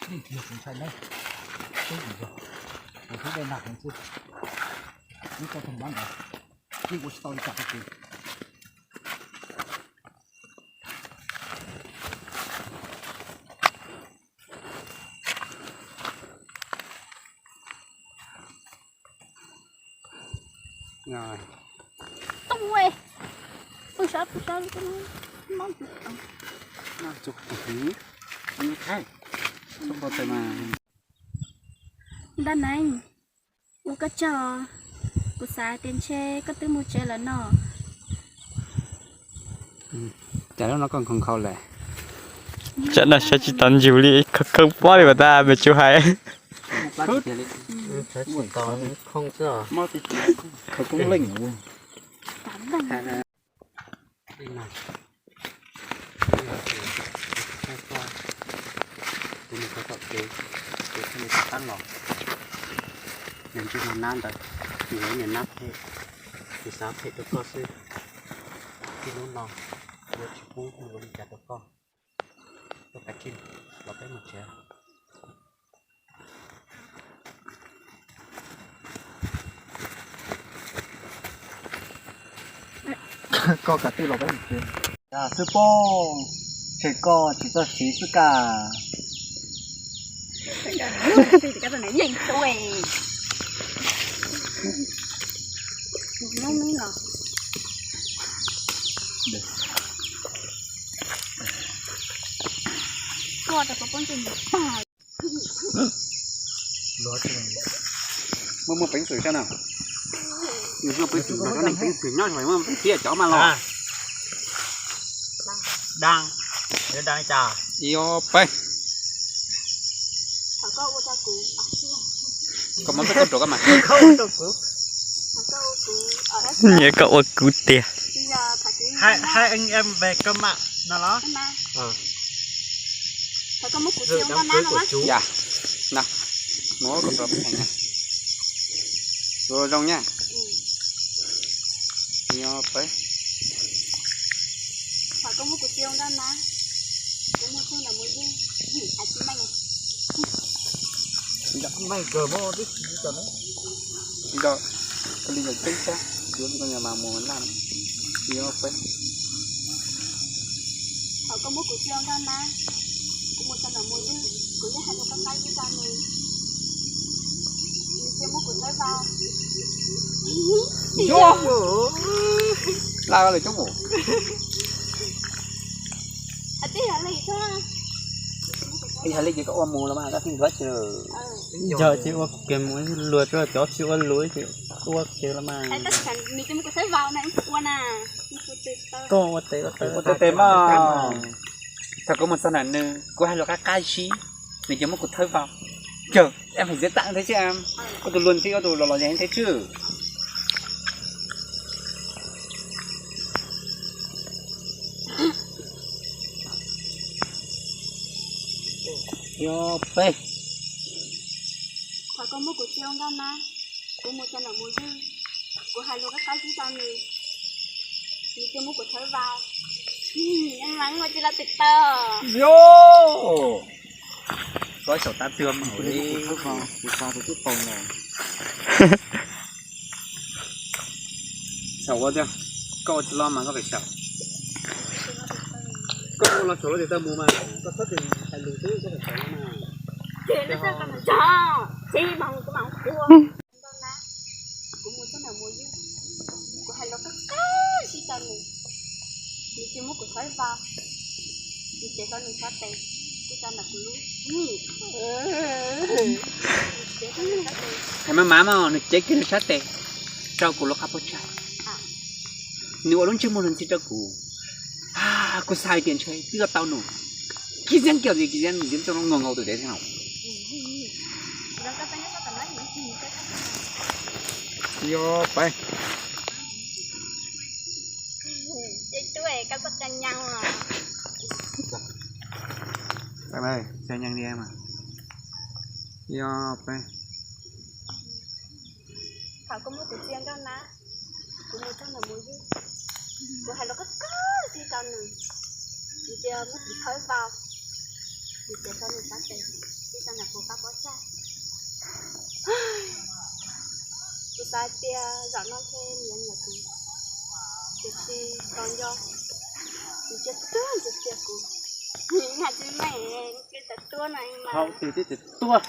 Ntshai na, tub ntshai, kuv tub dej nag heev xwb, wb tau tau mab ntawd, yeej ua tsis tau li cas rau kuv. Ntaj Neeb, ua koj tsaug, kuv xav tias ntshe koj twb mus tsev lawm no. Cas lub no koj nkhaus nkhaus lawm? Tsam no saib tsis tau ntsws li, khawb pob li mas tab me tub hais. Kuv mus txog tom kev, kuv thiaj li rov qab los. Niag ntsej muag nab ntawd, nws yog niag nab phem, kuv xav phem rau koj xwb. Txij hnub no, kuv yuav tsis pub ua li cas rau koj. Koj kav tsij los peb mus tsev. Koj kav tsij los peb mus tsev. Xwb pob, tseg koj tsis txawj siv xwb kag. Muaj muaj peev xwm thiab na. Muaj peev xwm, cov neeg peev xwm nyob zoo muaj peev xwm cov mas los. Dab, dab li cas? Ib ob peb. Koj muab peb koj rau koj mas. Nyias koj ua kuv tiag. Hai anh em về cơm mặn no los. Yam, no, muab koj rau peb heev na. Zoo zoo nha. Nyob peb. Nyob peb. Thaum koj muab kuv tso nrog na, kuv mus txog ntawm mus ywg, kuv yeej hais rau koj qab zib rau nws, nws cia muab kuv txhawb vau. Laj lawm coob mus. Yog li ces koj ua mus los mas koj tsis ntuav tsis. Yog ces ua kiag mus luag rau cov tsis ua luag ces ua kiag los mas. Koj ua tes ua tes mas. Thaum kuv mus txog ntawm nws, kuv hais lus qab qab zib, nws cia muab kuv txhawb vau. Kawg, em phải dễ dãi thế chứ em. Koj tus luag thiab koj tus los los yeej thế chứ. Yog peb. Thaum koj muab kuv tso nrog na, kuv mus txog ntawm mus ywg, kuv hais lus qab qab zib rau nws, nws cia muab kuv txhawb vau. Ua tsis los twm tau. Yog. Koj xyaum tab twg mas. Xyaum ua tiag, koj ua tsis los mas koj pem xyaum. Koj ua los xyaum los tias tau mus mas, koj txhob tias hais lus xwb koj pem xyaum no mas. Ces lub xyoo ko nws tso, ces mas kuv mam ua. Kuv mus txog ntawm mus ywg, kuv hais lus qab qab zib rau nws, nws cia muab kuv txhawb vau, nws cev tau nws sab tes, kuv tau ntawm kuv lub. Hais mas mas mas nws cev kiag nws sab tes rau kuv lub qab pob tsaig. Nws ua lub ntsej muag ntxhi rau kuv. Kuv xav hais tias ntshe twb tau nws. Kis yeeb kiag, kis yeeb, kis yeeb txoj lub nkaus nkaus tus dev thiab no. Yog peb. Yog peb. Thaum koj muab kuv txia nkauj na, kuv mus txog ntawm mus ywg, kuv hais lus qab qab zib rau nws, nws cia muab kuv txhawb vau. Nws tias txhob nws sab tes, tib txhob nws kuv qab pob txaj. Kuv xav tias zaum no thiaj nws yuav nyiam kuv, tiam sis tos nco nws cia tuag ntxias cia kuv. Nws hais tsis meej, nws cia tawm tuag no mas. Hauv twg tib tsis tuag.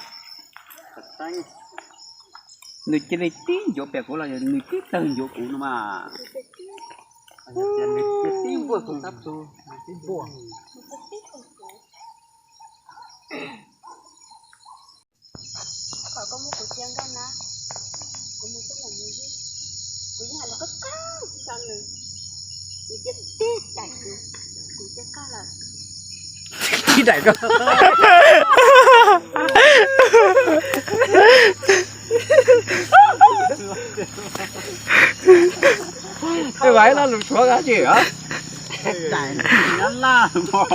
Nws cia li tib ncuav pem kuv los yog nws tib tawg ncuav kuv no mas. Nws cia tib npuaj kuv sab plhu, tib npuaj. Thaum koj muab kuv tsia nkauj na, kuv mus xub num mus ywg, kuv yeej hais lus qab qab tsis tau nws, nws cia tib daim kuv, kuv cia koj lawm. Tib daim koj. Vaj no lus Suav dab tsi os? Daim nyob laj mog,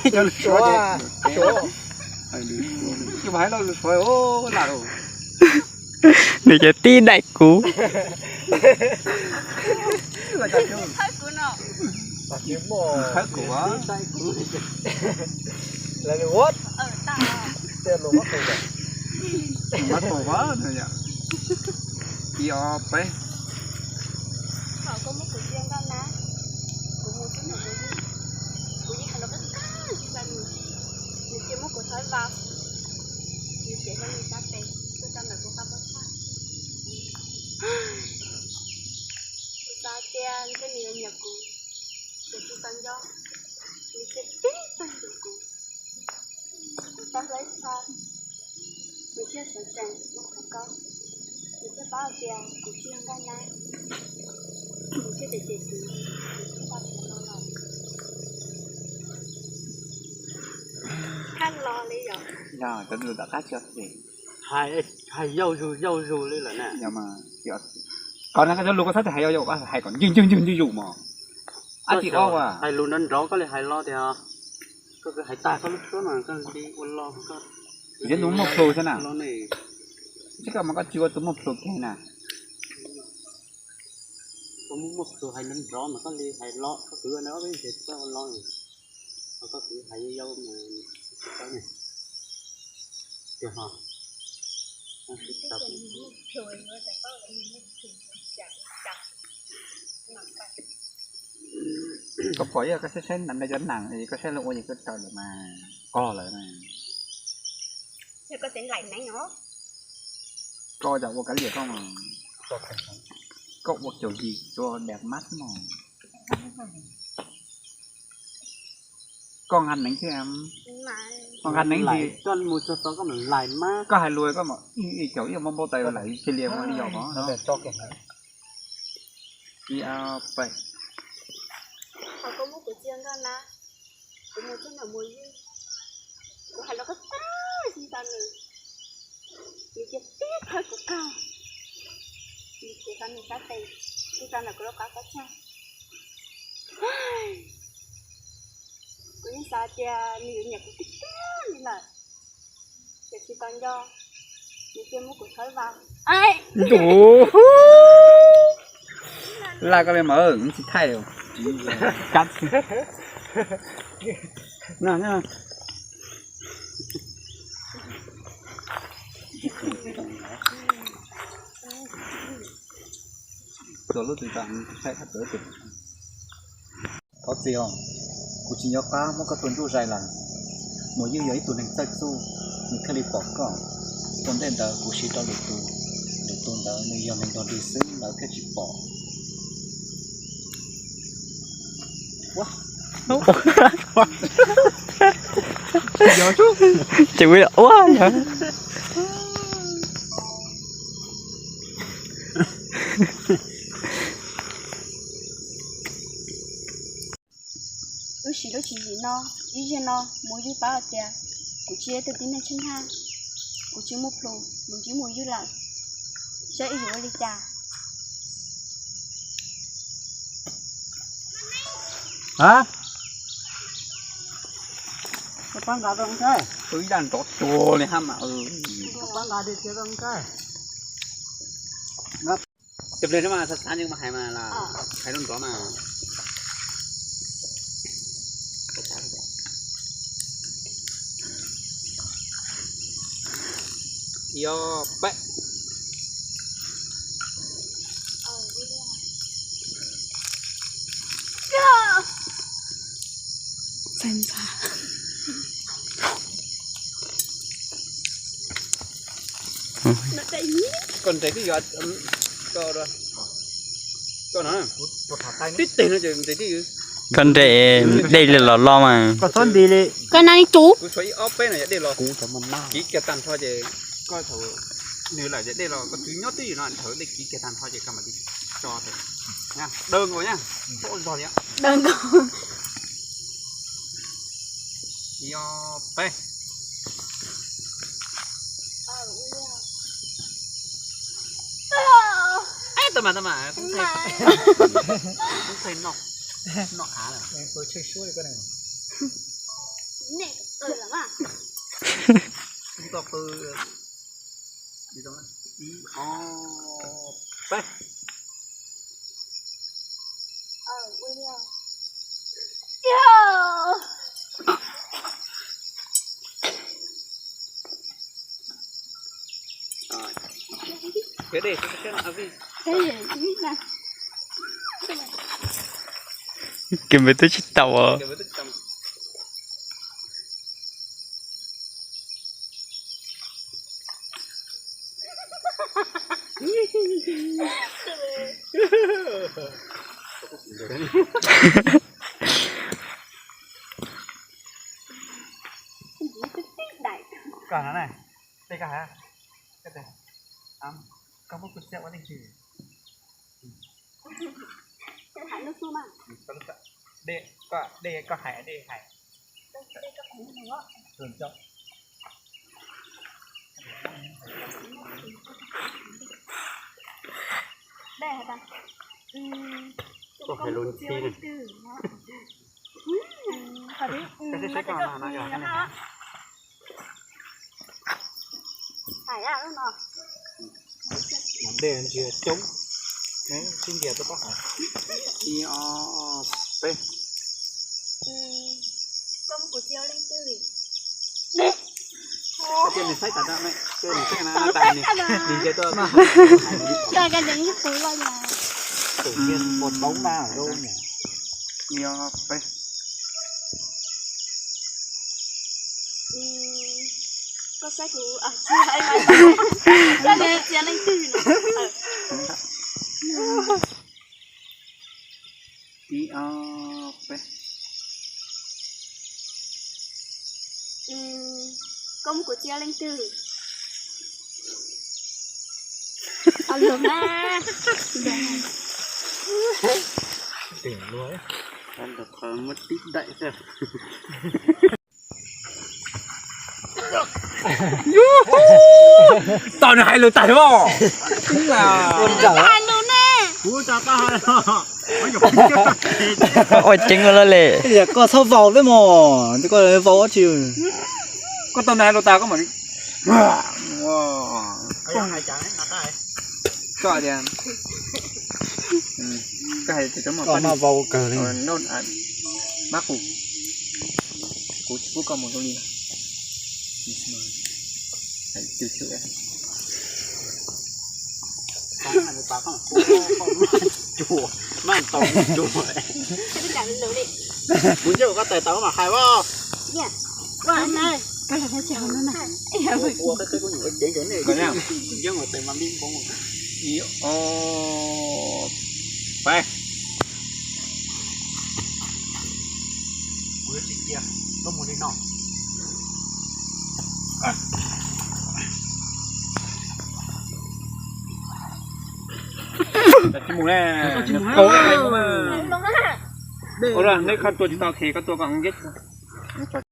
cov lus Suav. Vaj no lus Suav laj. Nws ces tib daim kuv. Thawb kuv, thawb kuv. Ib ob peb. Thaum koj muab kuv tsia nkauj na, kuv mus xub num mus ywg, kuv yeej hais lus qab qab tsis tau nws, nws cia muab kuv thawb vau, nws tias txhob nws sab tes, txhob ntawm kuv qab pob txaj. Kuv xav tias ntshe nws yuav nyiam kuv, tiam sis tsis tau nco, nws cia tib txhob nyiam kuv. Kuv tau hlais txha, nws thiaj xav tsees muab kuv kaub, nws thiaj paub hais tias kuv tsis yog nkauj na, nws thiaj cem cem kuv, nws thiaj tau tias no los. Thaj los li yom. Yog cov lus tom qab tsis, hais, hais yau zus yau zus li lawm na. Koj na, koj cov lus koj txhob tias hais yau yau, koj hais kom ncwg ncwg ncwg ncwg zus mog. Ab tsis ob as. Hais lus nrov nrov koj li hais los tias, koj hais tag koj lub suab mas koj li ua lo koj. Kuv yog tus muaj plhu xwb na. Tsis koj mas koj tsis ua tus muaj plhu kiag na. Koj muaj muaj plhu hais nrov nrov mas koj li hais los, koj kwv ua na ob peb ntses koj ua lo, koj kwv hais yau yau mas tsis tau ne. Tiag ho. Koj pom ib yam koj saib saib nram no cov nam es koj saib lawv ua ces koj raws lawm mas, qog lawm na. Koj yam ua kav liam koj mas, koj ua caum yim tua dam mab xwb mas. Koj nqa neev thiab, koj nqa neev li, koj hais lus koj mam ib caum ib mob npau taws lawm cia li ua li yog os. Ib ob peb. Thaum koj muab kuv tsia nkauj na, kuv mus xub num mus ywg, kuv hais lus qab qab tsis tau nws, nws cia tib thawb kuv kaub, nws tias txhob nws sab tes, tib txhob ntawm kuv lub qab pob txaj. Kuv yeej xav tias nws yuav nyiam kuv tiag tiag li lawm, tiam sis tsis tau nco, nws cia muab kuv thawb vau. Ntuj, laj koj li mas tsis thaij. Thov txim os, kuv tsis nco qab muab koj tua ntuj zais lawm. Muam Ywg yog ib tug neeg txawj txuj, nws thiaj li pom koj. Ua ntej ntawd kuv siv rau lwm tus, lwm tus ntawd nws yog neeg dog dig xwb lawv thiaj tsis pom. Ces ua, lub sij lub tswv yim no, ib zaug no Muam Ywg paub hais tias kuv tsis yog ib tug tib neeg tsheej haj, kuv tsis muaj plhus mus ntsib Muam Ywg lawm, saib wb yuav ua li cas. Tus pab nqa zoo thiab. Tus ib yam nrov tsuag li hab mas. Tus pab nqa tiag tiag zoo thiab. Cov pliag no mas xav xav nws mas hais mas hais nrov nrov mas. Ib ob peb. Koj nres twb yuav, koj no, tib teg no ces nres twb yuav. Koj nres dej li los los mas. Koj txhob nti li. Koj na li tus. Kuv tshuav ib ob peb no yog dej los. Kiv kiag tag nrho ces koj thaum nws lawm ces dej los koj twb nyob twj ywm no, thaum dej kiv kiag tag nrho ces koj mam li tso. Daws nkaus na, txhob ua zog li. Daws nkaus. Ib ob peb. Tau mas, tau mas, kuv thej noj, noj av lawm. Kuv tsis qw. Ib ob peb. Kiag npe twb tsis tau os. Koj no ne, tej koj hais, koj muab kuv txiav ua leej twg? Dej, koj, dej koj hais, dej hais. Koj hais lus ntxhi ne. Dej ntsia coob, sib ntiag tuaj pab hais. Ib ob peb. Koj muab kuv txiav ua leej twg? Koj cia nws saib tas, cia nws saib na, tas nws, nws ntsia tuaj. Koj, koj ntes ib qus loj na. Tus niag npua toob na, ib ob peb. Koj saib kuv, koj txiav leej twg no? Ib ob peb. Koj muab kuv txiav leej twg? Muab tib daim xwb. Tau nws hais lus tas os. Hais lus ne. Kuv tau pab hais. Ua ceev lawm le. Koj txhob vau xwb mog, koj vau dab tsi? Koj tau nws hais lus tas koj mam li. Koj tias, koj hais tias cov mos pab noj vau kawg li. Mab qus, kuv tsis pub koj mus zoo li. Kuv nyob koj tais tau mas hais os. Ib ob peb. Kuv yuav tsis cia koj mus li no. Tsis mus ne. Ua neb koj tua tsis tau, koj tua koj nkeeb.